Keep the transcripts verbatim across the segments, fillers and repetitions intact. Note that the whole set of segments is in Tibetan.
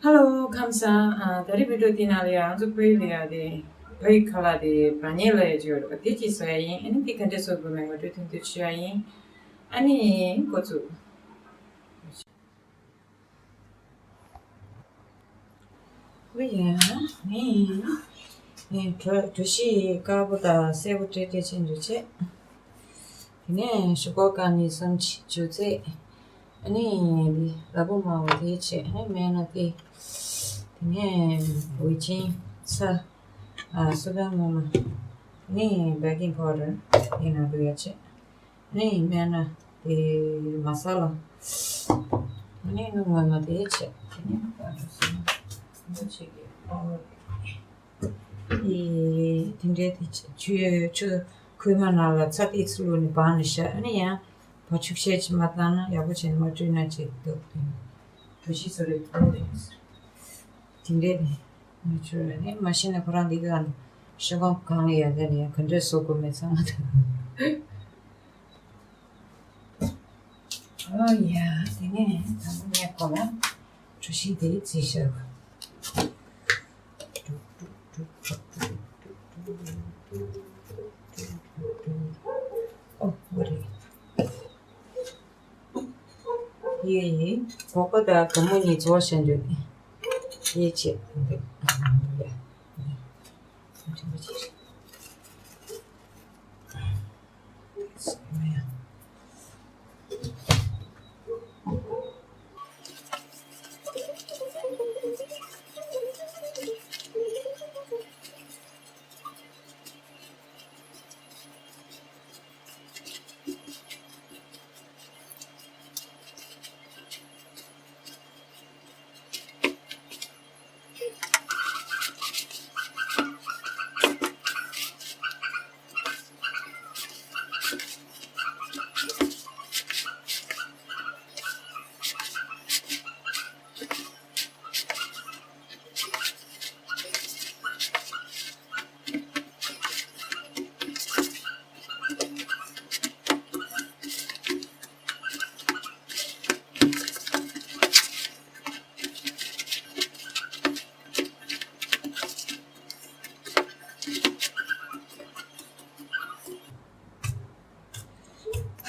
ཧེ་ལོ། ཁམས་བཟང་། ཨ། ད་རེས་བི་ཌིའོ་དེའི་ནང་ལ་ཡང་ང་ཚོ་བོད་ཡིག་ལ་ཡ་དེ། བོད་ཡིག་ཁ་ལག་དེ་བ་ཉལ་ལ་ཡ་ཅིག་ཡོད་རེད་པ། དེ་ཅིག་བཟོ་ཡ་ཡིན། ཨ་ནི་དེ་ག་འདྲས་བཟོ་དགོས་མིན་ངོ་སྤྲོད་ཐུང་ཐུང་ཞུ་ཡ་ཡིན། ཨ་ནི་འགོ་ཚུགས། ཨོ་ཡ། ངས་ངས་གྲོ་གྲོ་ཞིབ་དཀར་པོ་དང་སེར་པོ་སྤྲེལ་སྤྲེལ་ཅན་འདྲ་བྱས། དེ་ནས་ཞུ་ཀོ་ཀ་ནི་སུམ་ཅུ་ཅུ་ཚད། ཨ་ནི་ལ་ཕུག་དམར་པོ་དེ་བྱས། ཨ་ནི་སྨན་སྣ་དེ། དེ་ནས་འོད་ཆེན་ཚྭ། ཨ། སུ་ལ་ངོ་མ། ཨ་ནི་བེ་ཀིང་པའུ་ཌར་དེ་ནང་དུ་ཡ་བྱས། ནི་སྨན་སྣ་དེ་མ་ས་ལ། ནི་སྣུམ་ངོ་མ་དེ་བྱས། དེ་ནི་ག་རེ་ཟེར་ན། འདི་བྱེད་ཀྱི་ཨོ། ཨེ། དེ་འདྲའི་དེ་བྱས། ཆུ་ཆུ་ཁོལ་མ་ནང་ལ་ཚྭ་ཏོག་ཙམ་བླུགས་ནས་སྦངས་ནས་བཞག་ཨ་ནི་ཡང་བ་ཕྱུགས་ཤས་ཅིག་མ་བཏང་ན། ཡག་པོ་བྱས་ནས་མ་བཀྲུས་ན་ཅིག་འདུག་དེ་གྲོ་ཞིབ་བཟོ་རེད། དེ་འདྲའི་དེ། མ་བྱུང་བ་ནི་མ་གཞི་ནས་ཁོ་རང་འདི་ག་ཤོག་སྒམ་གང་ལ་ཡ་དེ་ནས་ག་འདྲས་བཟོ་དགོས་མེད་ཚང་མ་དང་། ཨོ་ཡ། དེ་ནས་དང་པོ་ངས་ཁོ་ལ་གྲོ་ཞིབ་དེ་བརྫིས་བཞག་ཨོ་འོ་རེད། ཡེ་ཡེ། སྒོག་པ་དང་སྒོར་མོ་གཉིས་རྫོགས་བཞག་འདུག་ཡེ་བྱེད་འདུག་ཡ།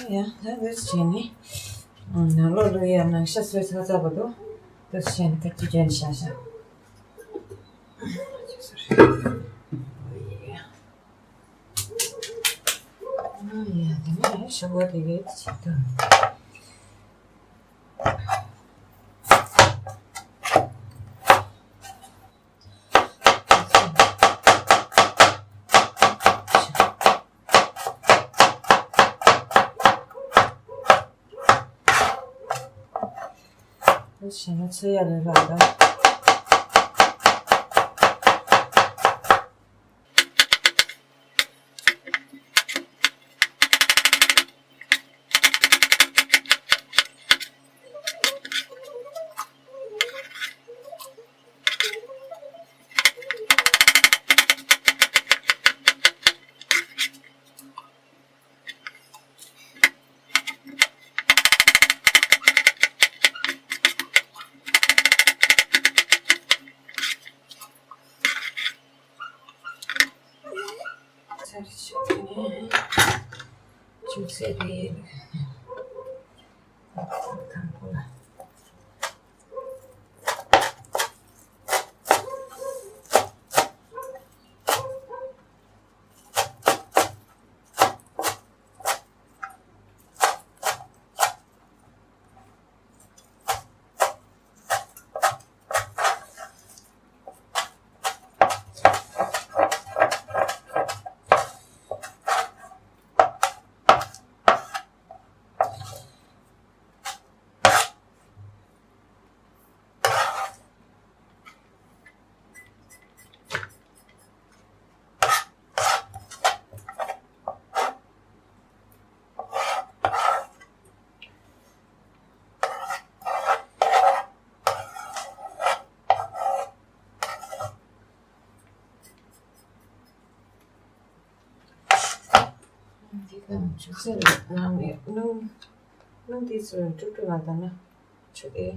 ཡ། ད་འདི་བྱས་ནས་ནང་ལོགས་བླུག་ཡ་ནང་ཤ་བཟོས་ཚར་ཚར་བ་དུ། འདི་བྱས་ནས་ད་ཅི་བྱས་ནས་བཞག་བཞག་ཨ་ཡ། དེ་ནས་ཞོགས་པ་དེ་གའི་ཆེད་དུ། ཞེ་ན་ཚོས་ཡ་ལས་ལ་ད། ཆུ་ཚོད་རེད། དང་པོ་ལ། འདི་ག་ཆུ་ཚོད་ནང་ནས་སྣུམ། སྣུམ་འདི་ཚོ་དཀྲུག་དཀྲུག་ལ་བཏང་ན་ཆོག་གི།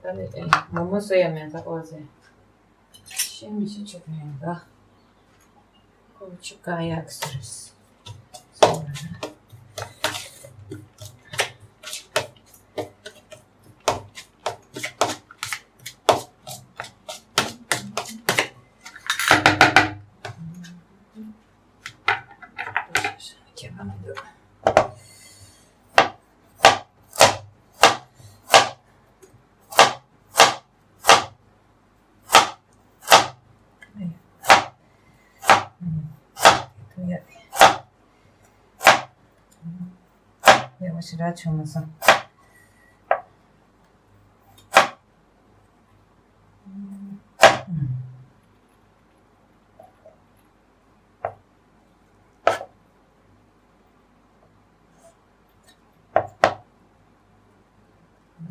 ད་ ད་ནི་མོག་མོག་བཟོ་ཡ་མེད་ད་ཨོ་ཙེ། ཤེས་མི་ཤེས་ཆོག་གི་ཡིན་ད། ཁོ་ཆུ་དཀར་ཡག་ཟེར། ཁྱད་པར་མི་འདུག་ཐུག་ཡ། ཡག་པོ་ཞེ་དྲག་བྱུང་མ་སོང་།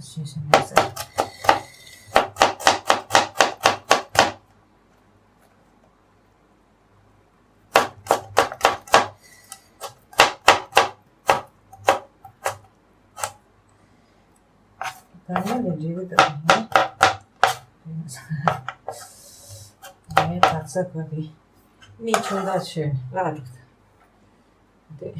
ཤེས་ཤེས་མ་ཟད། ད་ནི་ལས་འབྲས་ཀྱི་ཏོག་ནི། ངའི་དག་ས་གོ་དེ་མི་ཆུང་དག་ཆོས་བླ་རུ་དེ།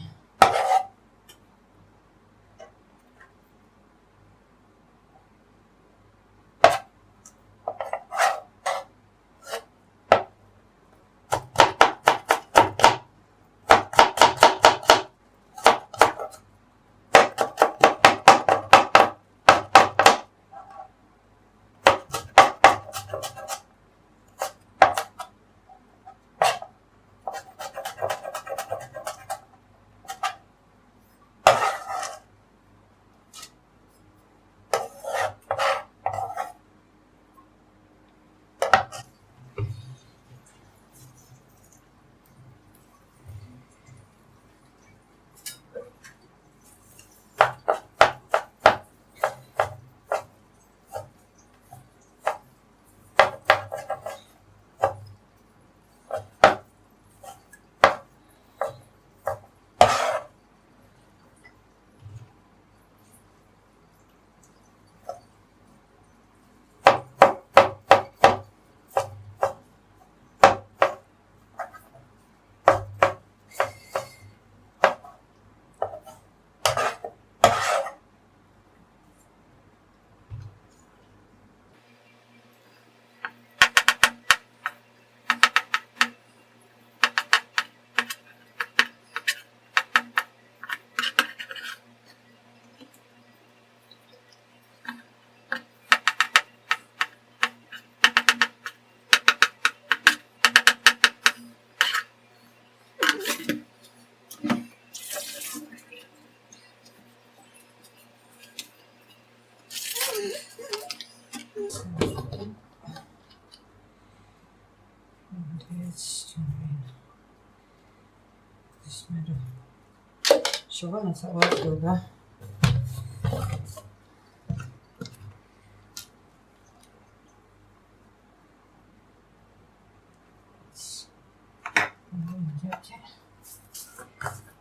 ཞོགས་པ་ལ་ཚ་བ་དགོས་པ།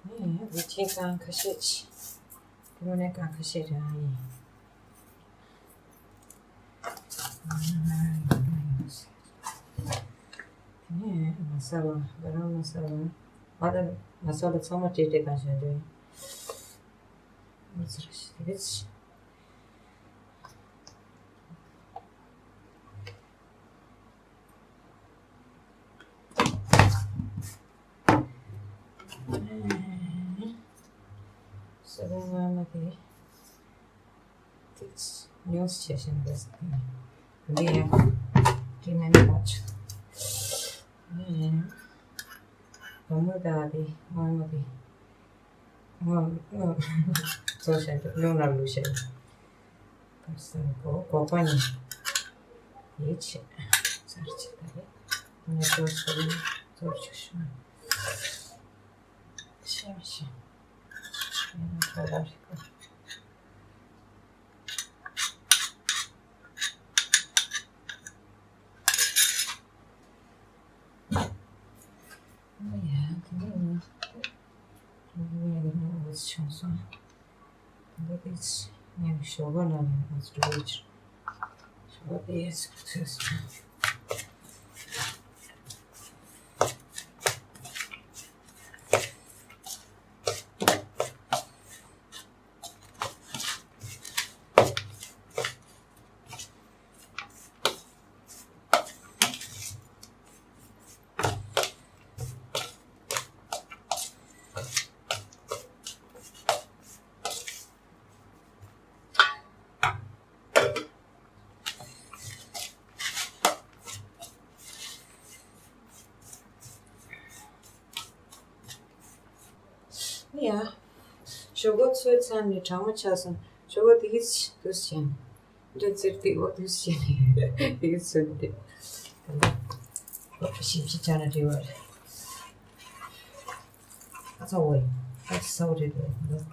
ནི་རི་ཁྲི་སྒང་ཁ་ཤས་ཅིག་དེ་མོ་ནས་སྒང་ཁ་ཤས་རང་ཡིན། དེ་ནས་མ་ས་ལ་ང་རང་མ་ས་ལ་ང་དང་མ་ས་ལ་ཚང་མ་སྤྲེལ་སྤྲེལ་གང་བྱས་འདྲ་ཡིན། མ་ས་ལ་ཞིག་དེ་རེད། ས་ར་ང་མ་དེ་ཉུང་ཙམ་བྱས་ཤིང་འདུག་འདི་ཡང་དྲི་མེད་པ་ཆུ་ནས་བུ་མོ་དག་དེ་སྔོན་མོ་དེ། ཚོ་བྱས་འདུག་རླུང་ལ་བླུགས་བྱས། ཁར་སང་གོ་གོ་པ་ནི་ཡིད་ཆེས་ཚར་ཆེ་ད་རེད། ངས་ཚོར་ཚོར་ཚོར་ཆུ་ཤུ་ཤེས་མི་ཤེས། ངས་ཚོར་བ་རེད་གོ། ཨོ་ཡ། དེ་ནས་ངས་དེ་ནས་འོ་ཙམ་བྱུང་སོང་། འདི་དེ་ངས་ཞོགས་པ་ལ་ནས་འོ་ཙམ་འགྲོ་གི་ཕྱིར། What is ཡ། ཞོགས་པ་ཚོའི་མཚན་ནས་གྲང་མོ་ཆགས་སོང་། ཞོགས་པ་དེ་གིས་དུས་ཆེན། འདྲ་ཚེར་ཏེ་འོ་དུས་ཆེན་དེ་གིས་ཚོད་དེ། ཞིབ་ཞིབ་བྱ་ན་འགྲིག་པ་རེད། ཨ་ཚ་འོ་ཡིན། ཨ་ཚ་འོ་རེད་འདུག་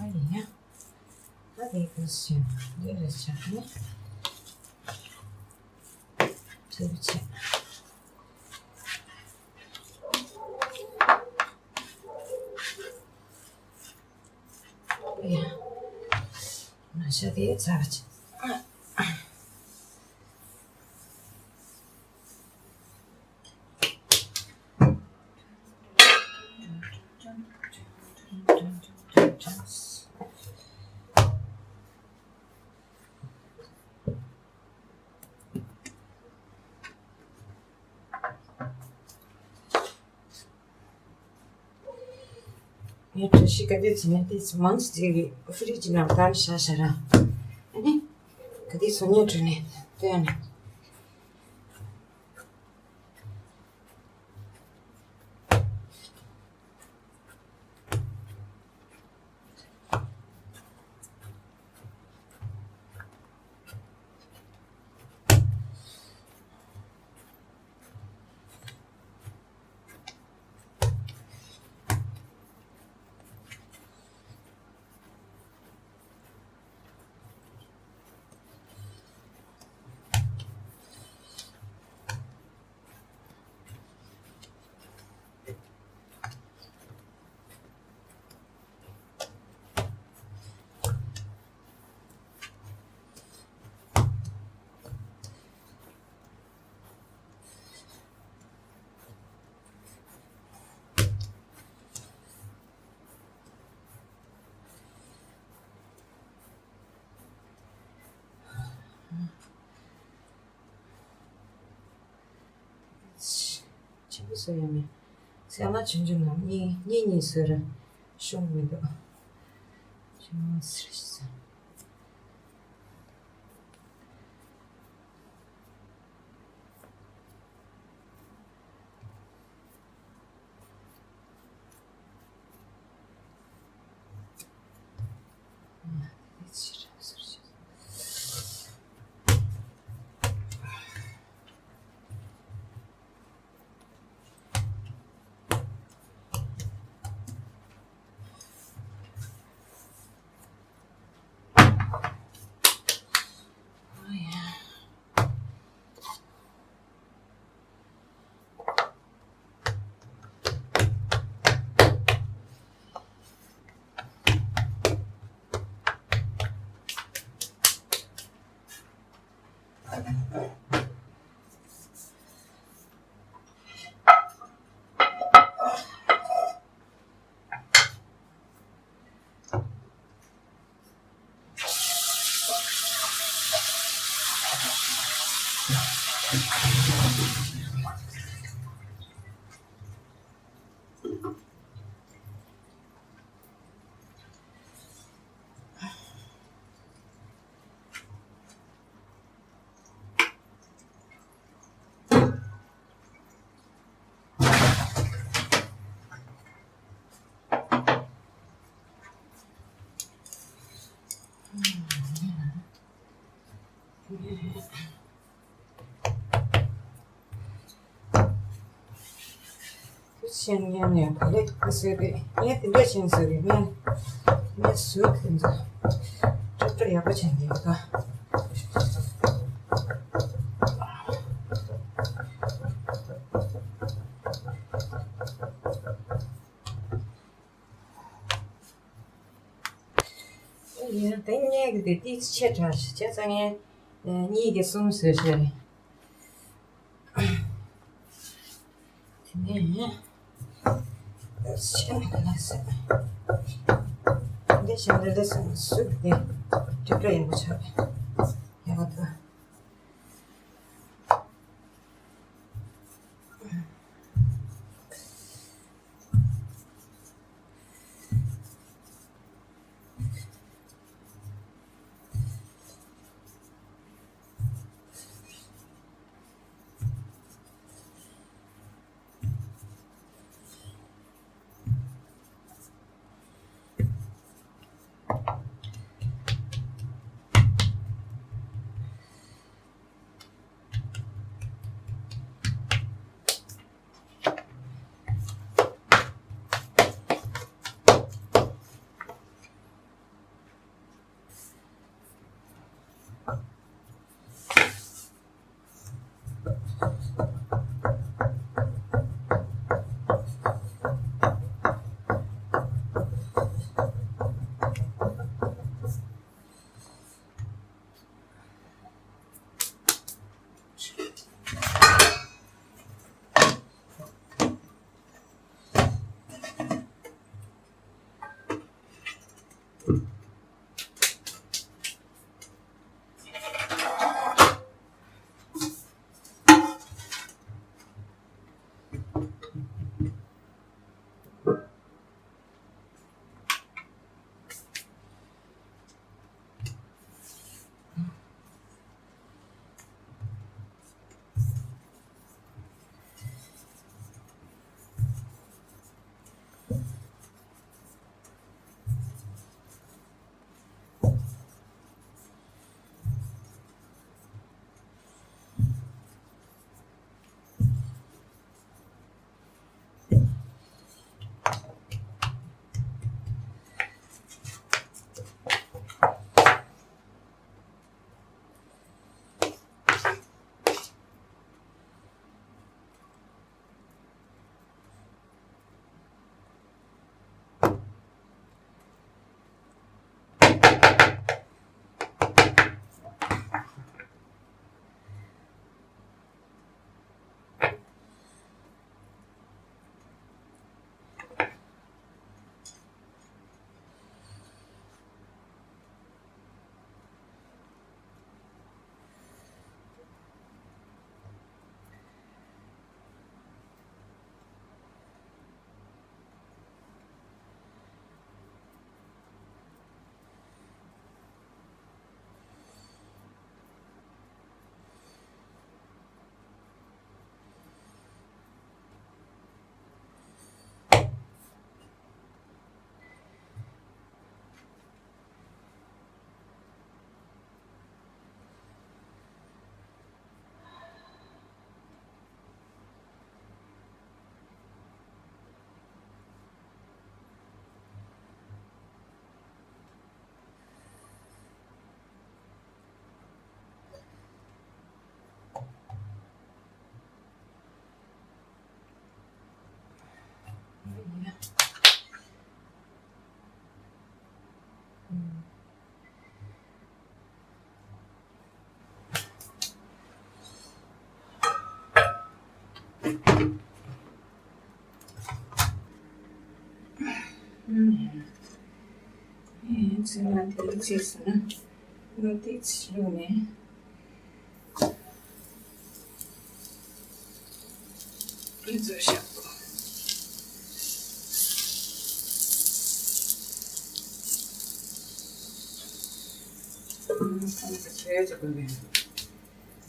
ཨ་ཡིན་ཡ། ད་དེ་གི་སུན་འདི་རེ་ཆགས་ནས་ཚུར་བྱས། ཨེ་ཡ། ང་ཤ་དེ་ཚར་བྱས། ངས་བཀྲ་ཤིས་ག་དུས་ཚོད་ནས་དེ་ཚོ་མང་ཆེ་ཅིག་ཕི་རིཇ་ནང་བཏང་བཞག་བཞག་ར། ཨ་ནི་ག་དུས་ཚོད་ཉལ་གྲོལ་ནས་བཏོན་ནས། ཆེན་པོ་བཟོ་ཡ་མེད། ཚལ་མ་ཆུང་ཆུང་ནང་གཉིས་གཉིས་གཉིས་བཟོས་ར་ཤོང་མི་འདུག་ཆུང་མ་ཟེར་ཞིག་བཟོ། ཤེས་ཉན་ནས་ག་ལེ་ག་ཟེར་རེད། ངས་དེ་འདྲ་ཤེས་ཟེར་རེད། ངས་ངས་ཟུར་དེ་ཚོ་སྐྲ་སྐྲ་ཡག་པོ་བྱས་ནས་ད། ཡིན་ན་དེ་ངས་གི་དེ་ཏིས་ཆེ་དྲགས་ཤིག་བྱས་ཙང་ངས་གཉིས་ཀྱི་གསུམ་བཟོས་ཤག་དེ་ནས་ཤ་མི་ལ་ཟེར། འདི་ཤ་འདི་འདི་ཟེར་ཟུག་འདི་དྲི་བྲོ་ཡག་པོ་ཆགས་ཡག་པོ་འདུག་ཚོད་ལ་དེའི་རྗེས་སུ་ན་ལོ་དེའི་ཕྱི་ལོགས་ནས། ཨི་ཙི་ཤ། ཨ་ནི་ཁ་ལག་ཆེ་ཆེ་དགོས་པས།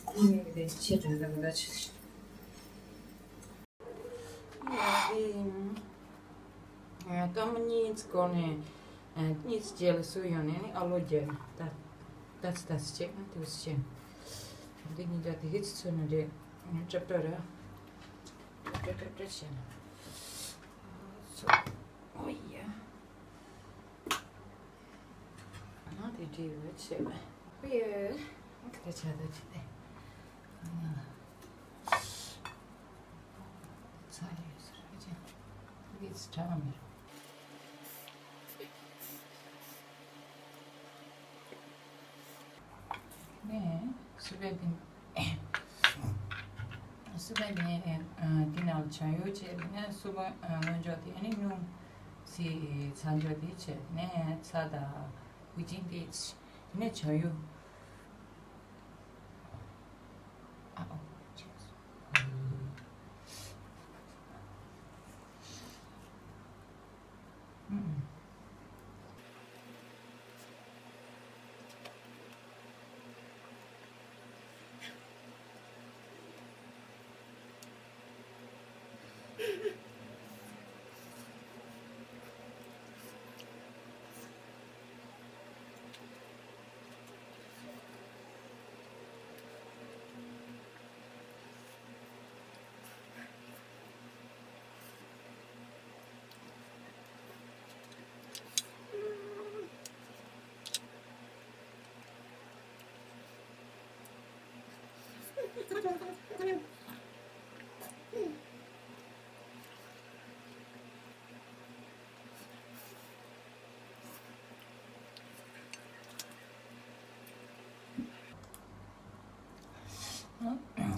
ཨ་ནི་དེ་ཆེ་དྲགས་ལ་མི་ལ་ཆེ་ཆེ། ཨ་ནི་དེ་སྐར་མ་གཉིས་ཙམ་འགོར་ནས། ཨ། གཉིས་ཙམ་རྗེས་ལ་བཟོས་ཡོང་ནས་ནི་ཨ་ལོ་བརྒྱབ་ནས་ད་ད་ཙི་ད་ཙི་བྱས་ན་དེ་བཟོས་བྱས། འདི་གཉིས་ཀ་དེ་གི་ཚོད་ནི་རེད། ཀྲབ་ཀྲབ་ར། ཀྲབ་ཀྲབ་ཀྲབ་ཀྲབ་བྱས་ན། ཨོ་ཡ། ཨ་དེ་འདྲ་ཡོད་བྱས། ཨོ་ཡ། དེ་ག་ཆ་ད་ཅི་དེ། ཚ་ཡོད་ཟེར་བ་ཅན། དེ་གི་ཚོད་མི་རུང་། ནས་སུ་བས་དེ། སུ་བས་ནས་དེ་ནང་བྱ་ཡོ་བྱས་ནས་སུ་བ་སྔོན་འཇོག་དེ་ནི་སྣུམ་སི་ཚ་འཇོག་དེ་བྱས་ནས་ཚ་དང་ཝི་ཅིན་དེ་ནས་བྱ་ཡོ། ཨ་ཨོ།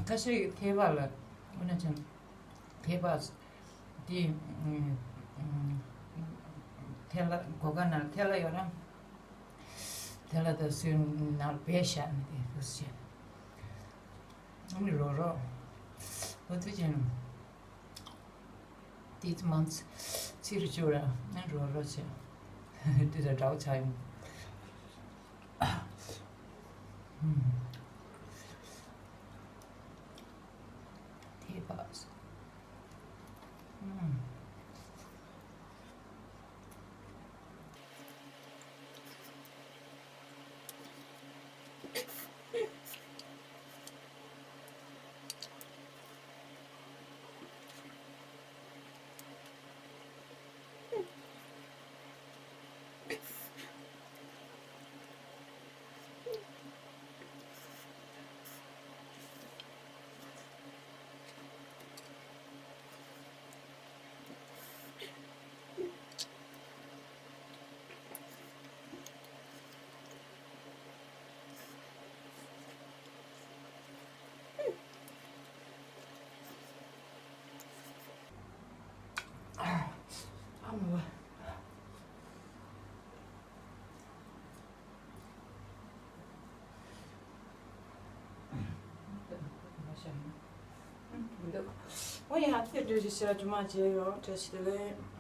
ཁ་ཤས་ཀྱིས་ཐེ་བ་ལ་འོ་ན་ཅང་ཐེ་བ་དེ་ཐེ་ལ་གོ་ག་ན་ཐེ་ལ་ཡོད་ན་ཐེ་ལ་དང་སུན་ནང་བེ་ཤ་ནི་དེ་རུ་ཤ་ནི་རོ་རོ་འོ་དུ་ཅན། དེ་ཚོ་མང་ཚི་རུ་བཅུག་ར་ནི་རོ་རོ་བྱས། དེ་ཚོ་འདྲ་བོ་ཆགས་ཡོང་། ཐེ་བ། ཨ་མ་བ། འོ་ཡ་ཚེ་འདྲ་ཞིག་ཤི་ར་ཇུ་མ་བྱས་ཡོད་བཀྲ་ཤིས་བདེ་ལེགས།